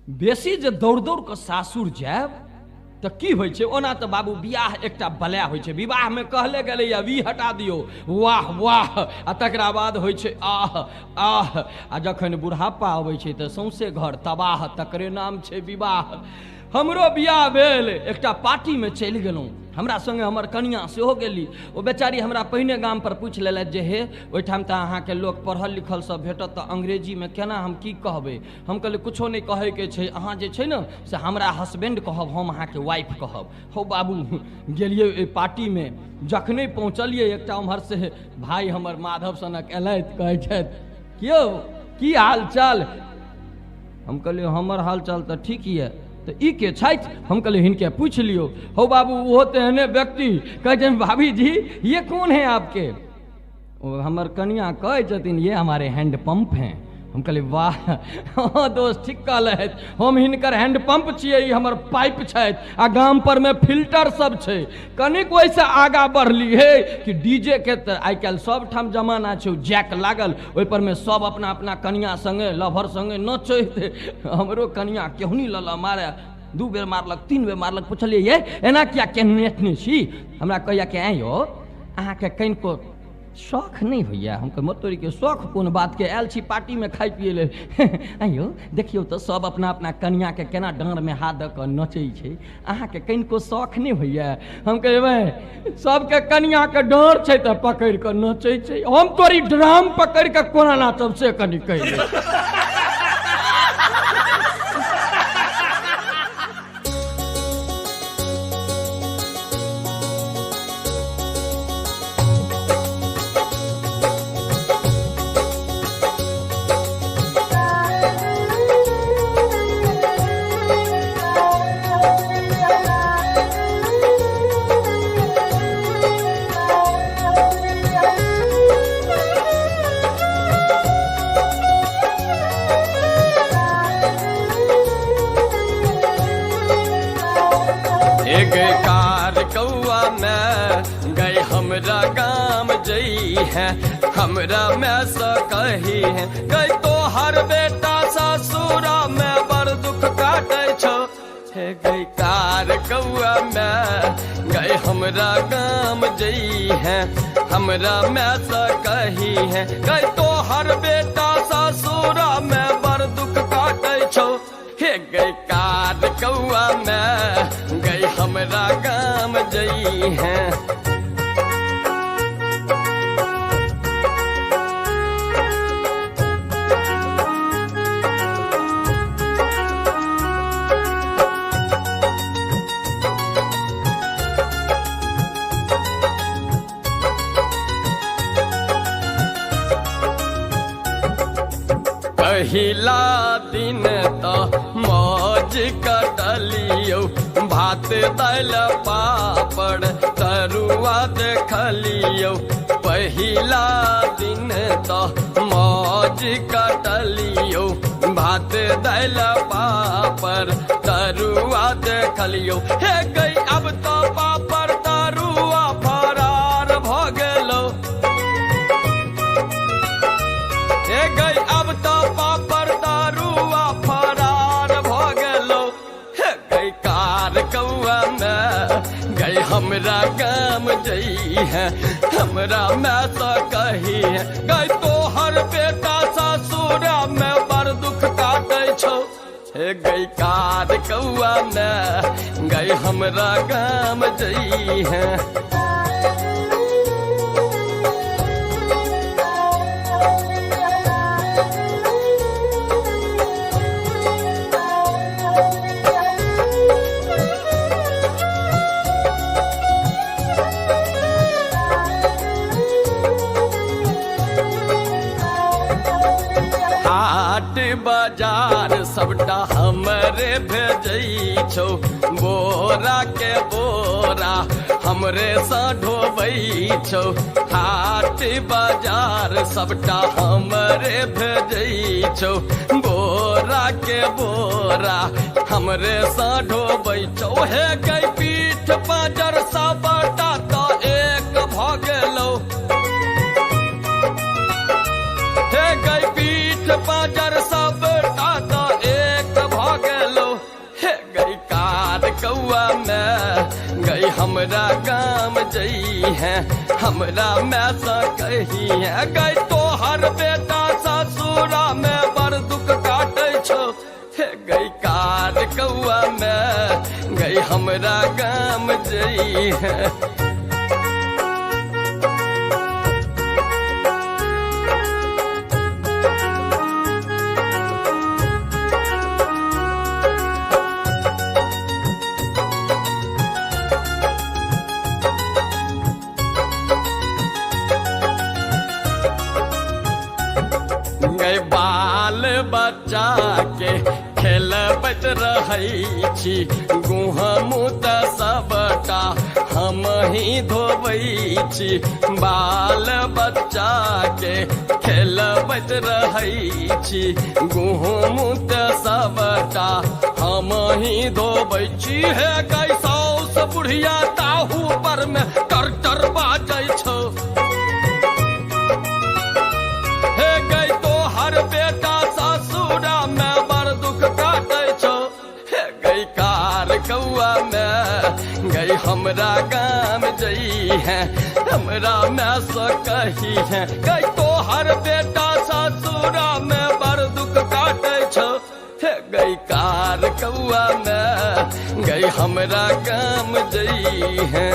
बेसी जे दौड़ दौड़ कऽ सासुर जायब तऽ की होइ छै? ओना तऽ बाबू बियाह एकटा बलाय होइ छै। विवाहमे कहले गेलैया वी हटा दियौ, वाह वाह, आ तकरा बाद होइ छै आह आह। आ जखन बुढ़ापा अबै छै तऽ सौंसे घर तबाह, तकरे नाम छै विवाह। हमरो बियाह भेल, एकटा पार्टीमे चलि गेलहुँ। हमरा संगे हमर कनिया सेहो गेली। ओ बेचारी हमरा पहिने गाम पर पूछि लेलथि जे हे ओहिठाम तऽ अहाँके लोक पढ़ल लिखल सब भेटत, तऽ अंग्रेजीमे केना हम की कहबै? हम कहलियै कुछो नहि कहैके छै, अहाँ जे छै ने से हमरा हसबैंड कहब, हम अहाँके वाइफ कहब। हौ बाबू, गेलियै ओहि पार्टीमे, जखने पहुँचलियै एकटा उम्हर से भाय हमर माधव सनक एलथि, कहै छथि कियौ की हाल चाल? हम कहलियै हमर हाल चाल तऽ ठीक यऽ, तऽ ई के छथि? हम कहलियै हिनके पूछि लियौ। हौ बाबू, ओहो तेहने व्यक्ति, कहै छथिन भाभी जी ये कौन है आपके? ओ हमर कनिया कहै छथिन ये हमारे हैंड पंप हैं। हम कहलियै वाह, हाँ दोस्त ठीक कहलथि, हम हिनकर हैंड पंप छियै, ई हमर पाइप छथि आ गाम पर मे फिल्टर सब छै। कनिक ओहिसँ आगाँ बढ़ली हे कि डीजे के तऽ आइ काल्हि सब ठाम जमाना छै, जैक लागल, ओहि पर मे सब अपना अपना कनिया संगे लभर संगे नचैत। हमरो कनिया केहुनी लऽ लऽ मारे, 2 बेर मारलक, 3 बेर मारलक। पुछलियै ये एना किया केने छी? हमरा कहैया कि आँय यौ अहाँके कनिको शौख नहि होइया? हम कहै मतोरीके शौख कोन बातके, आयल छी पार्टीमे खाइ पियै लेल। आँय यौ देखियौ तऽ सब अपना अपना कनियाके केना डाँड़मे हाथ दऽ कऽ नचै छै, अहाँके कनिको शौख नहि होइया? हम कहबै सबके कनियाके डाँड़ छै तऽ पकड़ि कऽ नचै छै, हम तोरी ड्राम पकड़ि कऽ कोना नाचब से कनि कहि दे। कार कौआ में गए हमरा गाम जई है, हमरा में से कही है गई तो हर बेटा ससुरा में बड़ दुख काटे छो। हे गई कार कौआ में गए हमरा गाम जई है, हमरा में से कही है गई तो हर बेटा ससुरा में बड़ दुख काटे छो। हे गई कार कौआ में गई हमरा गाम जई है। पहिला दिन तो मौज कटलियौ, भात दालि पापड़ तरुआ देखलियौ। पहिला दिन तो मौज कटलियौ, भात दालि पापड़ तरुआ देखलियौ। हे गई अब तो पापड़ तरुआ फरार भ गेलौ। हे गई अब तो पापड़ तरुआ फरार भ गेलौ। हे गई कार कौआ में गई हमरा गाम जई है, हमरा में तो कही है गई तोहर बेटा ससुरा में बड़ दुख काटे छौ। हे गई कार कौआ में गई हमरा गाम जई है। हाट बाजार सबटा हमरे भेजै छौ, बोरा के बोरा हमरे सँ ढोबै छौ। हाट बाजार सबटा हमरे भेजै छौ, बोरा के बोरा हमरे सँ ढोबै छौ। हे गई पीठ पाजर सबटा तो एक भ गेलौ। हे गई पीठ पाजर सबटा तो एक भ गेलौ। है, हमरा मैं से कही है। गई तोहर बेटा ससुरा में बड़ दुख काटै छौ, हे गई कार कौआ में गई हमरा गाम जई है। गई बाल बच्चा के खेलबैत रहै छी, गुह मुँह सबटा हम ही धोबै छी। बाल बच्चा के खेलबैत रहै छी, गुह मुँह सबटा हम ही धोबै छी। हे गई साउस बुढ़िया ताहू पर में टर टर बाजै छौ, हे गई तोहर बेटा ससुरा में बड़ दुख काटै छौ, हे गई कार कौआ में गई हमरा गाम जई है, हमरा मैं से कही है। गई तोहर बेटा ससुरा में बड़ दुख काटै छौ, हे गई कार कौआ में गई हमरा गाम जई है।